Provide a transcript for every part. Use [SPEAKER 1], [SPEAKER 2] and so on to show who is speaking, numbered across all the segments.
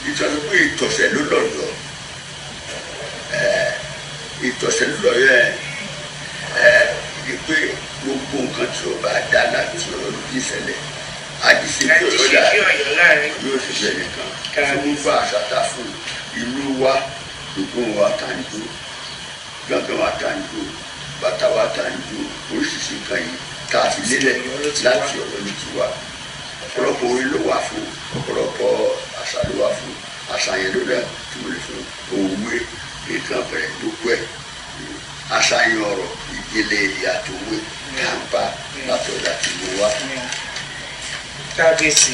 [SPEAKER 1] Ìtọ́jú pé ìtọ̀sẹ̀ ló lọ́yọ̀ọ́, ìtọ̀sẹ̀ ló lọ́yọ̀ọ́ ẹ̀ ẹ̀ pé gbogbo nǹkan tí ó bá dá láti ọ̀rọ̀ ló ti ṣẹlẹ̀, àdìsí bí
[SPEAKER 2] Láti
[SPEAKER 1] ọ̀yọ́
[SPEAKER 2] ṣe
[SPEAKER 1] dà
[SPEAKER 2] kí Ọ̀yọ́ láàrin.
[SPEAKER 1] Yóò ṣiṣẹ́ nìkan tó gbogbo àṣà tá fún ìlú wa, gbogbo wa tá ń jó, gángan wa tá ń jó, bàtà wa tá ń jó, oríṣiríṣi nǹkan yìí tá a fi lélẹ̀ láti Ọ̀yọ́ ló ti wá. Ọ̀pọ̀lọpọ̀ orin ló wà fún, ọ̀pọ̀lọpọ̀ àṣà ló wà fún. Àṣàyàn ló dẹ̀ tí mo lè fún òwe, nǹkan bẹ̀rẹ̀ gbogbo ẹ̀, àṣàyàn ọ̀rọ̀, ìjìnlẹ̀ èdè àti òwe tá à ń pa láti ọ̀dà tí mo wá.
[SPEAKER 2] Kábíyèsí,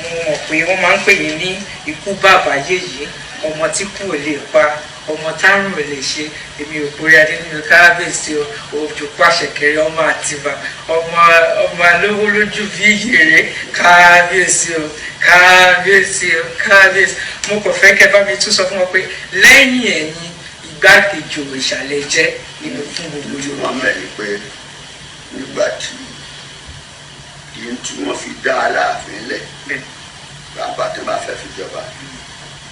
[SPEAKER 2] mo mọ̀ pé wọ́n máa ń pè yín ní ikú bàbá yèyé, ọmọ tí kú ò lè pa, ọmọ tárùn ò lè ṣe. Èmi ò borí adé nínú kábíyèsí o. Òjò pàṣẹ kẹrẹ, ọmọ àtìbà, ọmọ ọmọ alówó lójú bí yèrè. Kábíyèsí o, kábíyèsí o, kábíyèsí. Mo kàn fẹ́ kẹ́ bá mi tún sọ fún wọn pé lẹ́yìn ẹ̀yin, igbákejì òrìṣà lẹ jẹ́ nínú fún gbogbo
[SPEAKER 1] Tí
[SPEAKER 2] Yorùbá.
[SPEAKER 1] Wọ́n mẹ́rin pé nígbà tí yìí tí wọ́n fi dá Aláàfin lẹ̀, bàbá tí wọ́n bá fẹ́ fi jọba,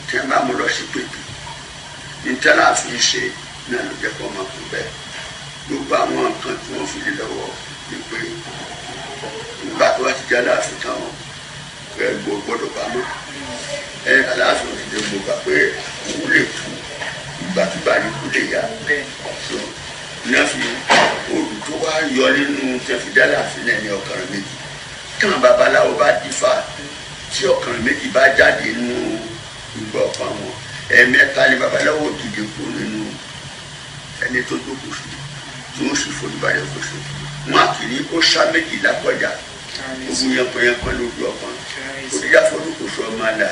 [SPEAKER 1] tí wọ́n bá mú lọ sí pèpè ní tẹ́láàfin ṣe náà ló jẹ́ kó ọmọ kú bẹ́ẹ̀. Gbogbo àwọn nǹkan tí wọ́n fi lé lọ́wọ́ ni pé nígbà tó bá ti jẹ́ Aláàfin táwọn ẹ gbọ́dọ̀ bá mọ́ ẹ. Aláàfin ò sì lè gbogbo pé òun lè kú ìgbàkigbà ní kú lè yá. So ní a fi olù tó wá yọ nínú tí a fi dá Aláàfin náà ní ọ̀kàrà méjì. Táwọn babaláwo bá dífá, tí ọ̀kàrà méjì bá jáde nínú ìgbà ọ̀pá wọn, ẹ̀ẹ̀mẹ́ta ni babaláwo dìde kú nínú ẹni tó jókòó sí, tí wọ́n sì forí balẹ̀ kó sí wọn. Àkìrí ó sá méjì lápọ̀jà, ogun yẹnpẹyẹnpẹ lójú ọpọ́n, òdìjà fọdúkọsọ, ọmọ àlà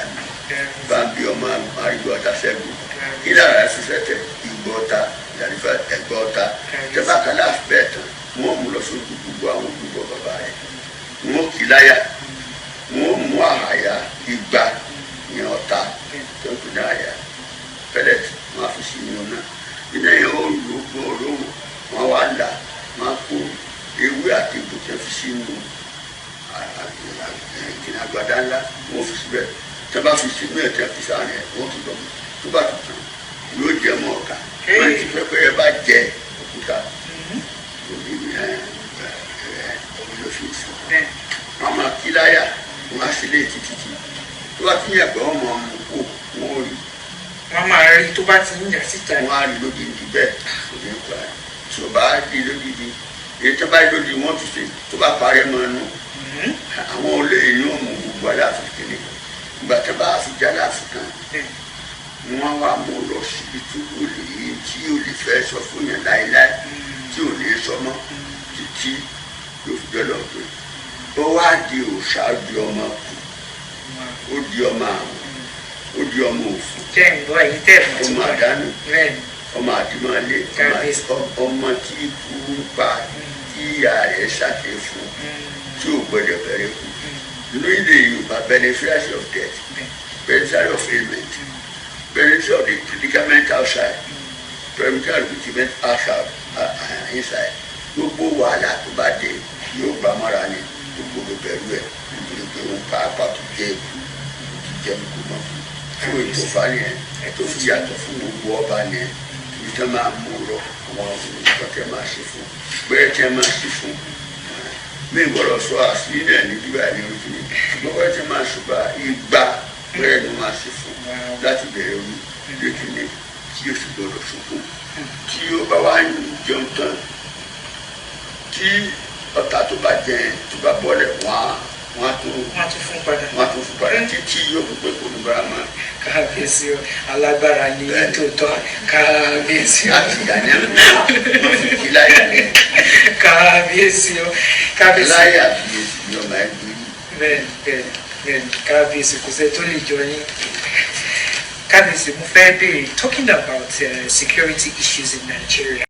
[SPEAKER 1] bá ń bí ọmọ àrígbọ ọ̀tá ṣẹ́gun kí lára ṣiṣẹ́ tẹ ìgbọ́ ọ̀tá ìyàrífẹ́ ẹ̀gbọ́ ọ̀tá tẹ́bàkálà bẹ́ẹ̀ tán. Wọ́n mú lọ sójú gbogbo àwọn gbogbo bàbá rẹ̀, wọ́n kì í láyà, wọ́n mú àhàyà igba ní ọ̀tá tó ń pè ní àyà pẹ́lẹ́tì, wọ́n á fi sí inú náà. Iná yẹn ó lò gbòòrò, wọ́n wá là, wọ́n á kó ewé àti egbò tí wọ́n fi sínú kìnnì àgbàdá ńlá, wọ́n fi síbẹ̀. Tí wọ́n bá fi sínú ẹ̀, tí wọ́n fi sáà rẹ̀, wọ́n tún dọ̀mọ́. Tó bá tún tán, yóò jẹ mọ́ ọ̀ka. Wọ́n ti fẹ́ pé ẹ bá jẹ òkúta òní ẹ ẹ ló fi sùn. Wọ́n máa kí láyà, wọ́n á sílé títí tí tó bá tún yàgbẹ́, wọ́n máa mú kó wọ́n rí.
[SPEAKER 2] Wọ́n máa rí tó bá ti ń yà síta.
[SPEAKER 1] Wọ́n á rí lódìdí bẹ́ẹ̀, kò ní pa tí o bá di lódìdí. Èyí tó bá di lódìdí, wọ́n tún ṣe tó bá parẹ́ mọ́ ẹnu. Àwọn olóyè ní òmù gbogbo Aláàfin kìíní. Ìgbà tó bá fi jẹ́ Aláàfin tán, wọ́n wá mú lọ síbi tí kò lè tí ò lè fẹ́ sọ fún yẹn láéláé, tí ò ní sọ mọ́ títí yóò fi jọ́ lọ pé ó wá di òòṣà, ó di ọmọ kù, ó di ọmọ àwọn, ó di ọmọ òfò.
[SPEAKER 2] Jẹ́ ń gbọ́ èyí tẹ̀ mọ́.
[SPEAKER 1] Ọmọ àdánù, ọmọ àdìmọ́lé, ọmọ tí ikú ń pa, tí ìyá rẹ̀ ṣàṣẹ fún, tí ò gbọdọ̀ bẹ̀rẹ̀ kú. Nínú ilé Yorùbá, beneficiary of death, beneficiary of ailment, beneficiary of the predicament outside, beneficiary of the predicament outside, inside. Gbogbo wàhálà tó bá dé, yóò gbà mọ́ra ni. Gbogbo bẹ̀rù ẹ̀ nítorí pé òun pàápàá tó jẹ́ ikú, tó jẹ́ ikú mọ́ fún fún ètò fani ẹ̀ tó fi yàtọ̀ fún gbogbo ọba ni ẹ̀. Ibi tí wọ́n máa mú lọ, àwọn nǹkan tẹ́ máa ṣe fún gbẹ́rẹ́ tí wọ́n máa ṣe fún mi gbọ́dọ̀ sọ àṣírí náà ní bíbá ní ojú ni, ṣùgbọ́n gbẹ́rẹ́ tí wọ́n máa ṣùgbọ́n igba gbẹ́rẹ́ ni wọ́n máa ṣe fún láti bẹ̀rẹ̀ orí létí ní tí yóò sì gbọ́dọ̀ sunkún. Tí ó bá wá ń jẹun tán, tí ọ̀tá tó bá jẹ tó bá bọ́lẹ̀, wọ́n á tó
[SPEAKER 2] Wọ́n á tún fún padà.
[SPEAKER 1] Wọ́n á tún fún padà títí yóò fi pé kò ní bára mọ́.
[SPEAKER 2] Kábíyèsí o, alágbára ni yín tòótọ́, kábíyèsí o.
[SPEAKER 1] Láti ìyá ní wọ́n fi kí láyà ní.
[SPEAKER 2] Kábíyèsí o, kábíyèsí.
[SPEAKER 1] Láyà bí èsì ní ọmọ ẹgbẹ́ yìí.
[SPEAKER 2] Bẹ́ẹ̀ni, kábíyèsí, kò sẹ́ tó lè jọ yín. Kábíyèsí, mo fẹ́ béèrè, talking about security issues in Nigeria.